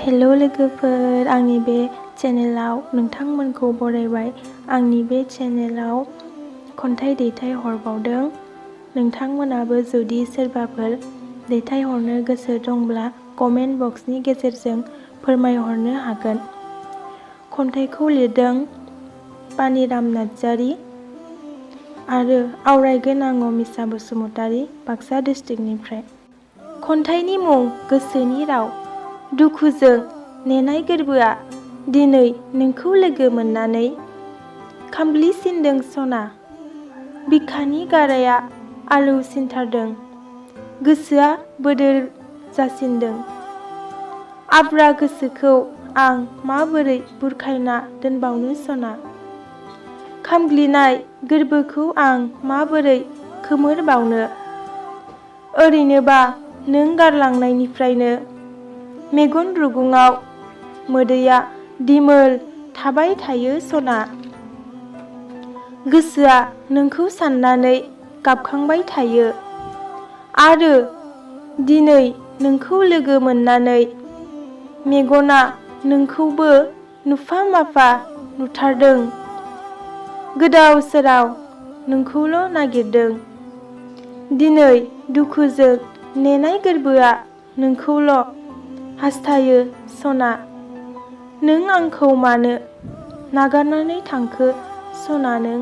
Hello लोगोफोर, आंनि बे चेनेलाव नोंथांमोनखौ बरायबाय। आंनि बे चेनेलाव खन्थाइ दैथायहरबावदों। नोंथांमोनाबो जुदि सोरबाफोर दैथायहरनो गोसो दंब्ला कमेन्ट बक्सनि गेजेरजों फोरमायहरनो हागोन। खन्थाइखौ लिरदों पानिराम नार्जारी आरो आवरायगोन आं अमिषा बसुमतारी, बाक्सा डिस्ट्रिक्टनिफ्राय। खन्थाइनि मुं गोसोनि राव। दुखुजों नेनाय गोरबोआ दिनै नोंखौ लोगो मोननानै खामग्लिसिनदों सना। बिखानि गाराया आलौसिनथारदों, गोसोआ बोदोर जासिनदों। आब्रा गोसोखौ आं माबोरै बुरखायना दोनबावनो सना। खामग्लिनाय गोरबोखौ आं माबोरै खोमोरबावनो। ओरैनोबा नों गारलांनायनिफ्रायनो मेगन रुगुङाव मोदैया दिमोल थाबाय थायो सना। गोसोआ नोंखौ साननानै गाबखांबाय थायो आरो दिनै नोंखौ लोगो मोननानै मेगना नोंखौबो नुफा माफा नुथारदों। गोदाव सोराव नोंखौल' नागिरदों। दिनै दुखुजों नेनाय गोरबोआ नोंखौल' हास्थायो सना। नों आंखौ मानो नागारनानै थांखो सना नों।